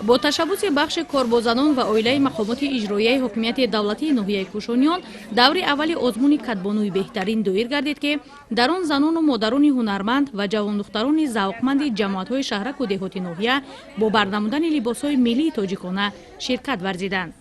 Бо ташаббуси бахши кор бо занон ва оилаи мақомоти иҷроияи ҳокимияти давлатии ноҳияи Кӯшониён даври аввали озмуни «Кадбонуи беҳтарин» доир гардид, ки дар он занону модарони ҳунарманд ва ҷавондухтарони завқманди ҷамоатҳои шаҳраку деҳоти ноҳия бо барнамудани либосҳои миллии тоҷикона ширкат варзиданд.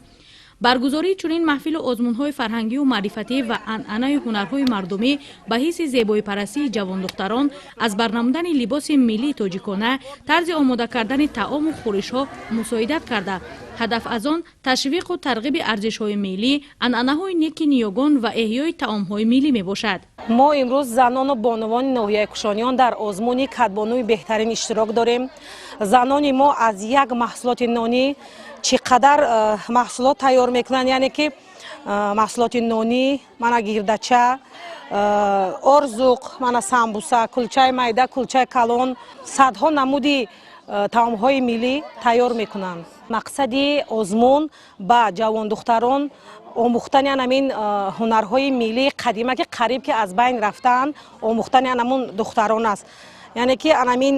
Баргузории чунин маҳфилу озмунҳои фарҳангию маърифатӣ ва анъанаи ҳунарҳои мардумӣ ба ҳисси зебоипарастии ҷавондухтарон аз барнамудани либоси миллии тоҷикона, тарзи омода кардани таому хӯришҳо мусоидат карда, ҳадаф аз он ташвиқу тарғиби арзишҳои миллӣ, анъанаҳои неки ниёгон ва эҳёи таомҳои миллӣ мебошад. Мо имрӯз, занону бонувони ноҳияи Кушониён, дар озмуни «Кадбонуи беҳтарин» иштирок дорем. Занони мо аз як маҳсулоти нонӣ чӣ қадар маҳсулот тайёр мекунанд, яъне ки маҳсулоти нонӣ, мана гирдача, орзуқ, мана самбуса, кулчаи майда, кулчаи калон, садҳо намуди таомҳои миллӣ тайёр мекунанд. Мақсади озмун ба ҷавондухтарон омӯхтани анамин ҳунарҳои миллии қадима, ки қариб ки аз байн рафтаанд, омӯхтани анамун духтарон аст. Яъне ки анамин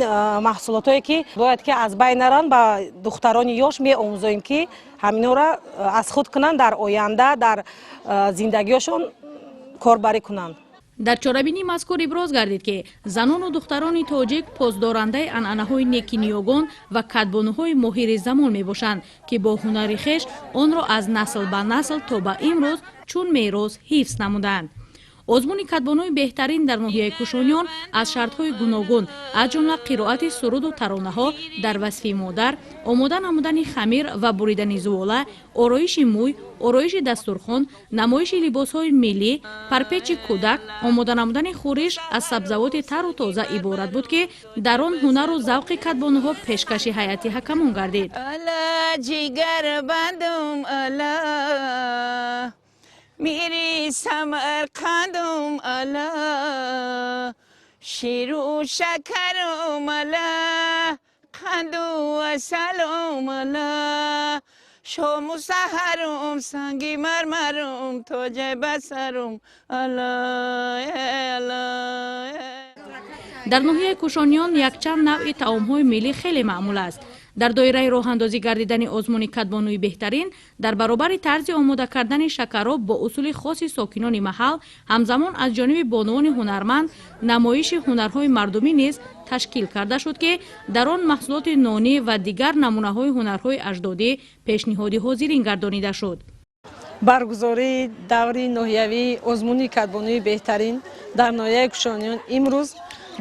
маҳсулотое, ки бояд ки аз байн наранд, ба духтарони ёш меомӯзоем, ки ҳаминора аз худ кунанд, дар оянда дар зиндагиёшон корбарӣ кунанд. Дар чорабинии мазкур иброз гардид, ки занону духтарони тоҷик посдорандаи анъанаҳои неки ниёгон ва кадбонуҳои моҳири замон мебошанд, ки бо ҳунари хеш онро аз насл ба насл то ба имрӯз чун мерос ҳифз намуданд. Озмуни «Кадбонуи беҳтарин» дар ноҳияи Кӯшониён аз шартҳои гуногун, аз ҷумла қироати суруду таронаҳо дар васфи модар, омода намудани хамир ва буридани зувола, ороиши мӯй, ороиши дастурхон, намоиши либосҳои миллӣ, парпечи кӯдак, омода намудани хӯриш аз сабзавоти тару тоза иборат буд, ки дар он ҳунару завқи кадбонуҳо пешкаши ҳайати ҳакамон гардид. Ҷигарбандум ала мири Самарқандум, ала ширу шакарум, ала қанду асалум, ала шому саҳарум, санги мармарум, тоҷи басарум, ала ала. Дар ноҳияи Кӯшониён якчанд навъи таомҳои миллӣ хеле маъмул аст. Дар доираи роҳандозӣ гардидани озмуни «Кадбонуи беҳтарин» дар баробари тарзи омода кардани шакароб бо усули хоси сокинони маҳал, ҳамзамон аз ҷониби бонувони ҳунарманд намоиши ҳунарҳои мардумӣ низ ташкил карда шуд, ки дар он маҳсулоти нонӣ ва дигар намунаҳои ҳунарҳои аҷдодӣ пешниҳоди ҳозирин гардонида шуд. Баргузории даври ноҳиявии озмуни «Кадбонуи беҳтарин» дар ноҳияи Кушониён имрӯз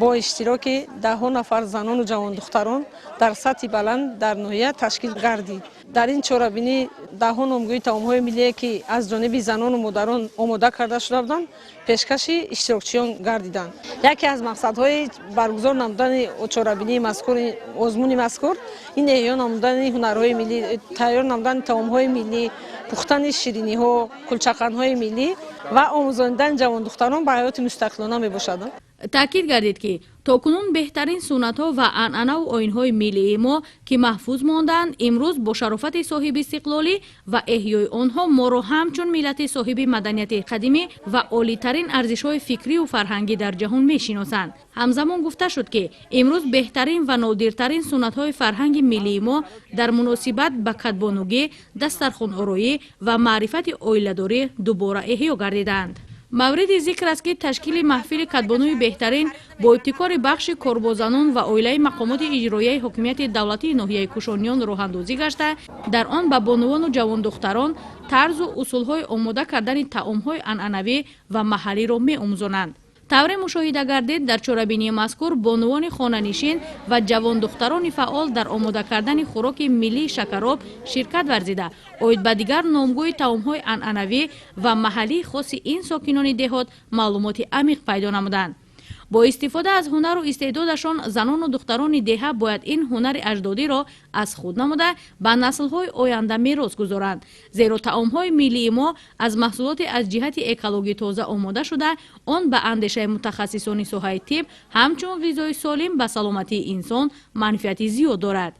бо иштироки даҳҳо нафар занону ҷавондухтарон дар сатҳи баланд дар ноҳия ташкил гардид. Дар ин чорабинӣ даҳҳо номгӯи таомҳои миллие, ки аз ҷониби занону модарон омода карда шуда буданд, пешкаши иштирокчиён гардиданд. Яке аз мақсадҳои баргузор намудани чорабинии мазкур, озмуни мазкур, ин эҳё намудани ҳунарҳои миллӣ, тайёр намудани таомҳои миллӣ, пухтани шириниҳо, кулчақандҳои миллӣ ва омӯзонидани ҷавондухтарон ба ҳаёти мустақилона мебошад. Таъкид гардид, ки то кунун беҳтарин суннатҳо ва анъанаву оинҳои миллии мо, ки маҳфуз мондаанд, имрӯз бо шарофати соҳибистиқлолӣ ва эҳёи онҳо моро ҳамчун миллати соҳиби маданияти қадимӣ ва олитарин арзишҳои фикрию фарҳангӣ дар ҷаҳон мешиносанд. Ҳамзамон гуфта шуд, ки имрӯз беҳтарин ва нодиртарин суннатҳои фарҳанги миллии мо дар муносибат ба кадбонугӣ, дастархонороӣ ва маърифати оиладорӣ дубора эҳё гардидаанд. Мавриди зикр аст, ки ташкили маҳфили «Кадбонуи беҳтарин» бо ибтикори бахши кор бо занон ва оилаи мақомоти иҷроияи ҳокимияти давлатии ноҳияи Кӯшониён роҳандозӣ гашта, дар он ба бонувону ҷавондухтарон тарзу усулҳои омода кардани таомҳои анъанавӣ ва маҳаллиро меомӯзонанд. Тавре мушоҳида гардид, дар чорабинии мазкур бонувони хонанишин ва ҷавондухтарони фаъол дар омода кардани хӯроки миллии шакароб ширкат варзида, оид ба дигар номгӯи таомҳои анъанавӣ ва маҳаллии хоси ин сокинони деҳот маълумоти амиқ пайдо намуданд. Бо истифода аз ҳунару истеъдодашон занону духтарони деҳа бояд ин ҳунари аҷдодиро аз худ намуда, ба наслҳои оянда мерос гузоранд, зеро таомҳои миллии мо аз маҳсулоти аз ҷиҳати экологӣ тоза омода шуда, он ба андешаи мутахассисони соҳаи тиб ҳамчун ғизои солим ба саломатии инсон манфиати зиёд дорад.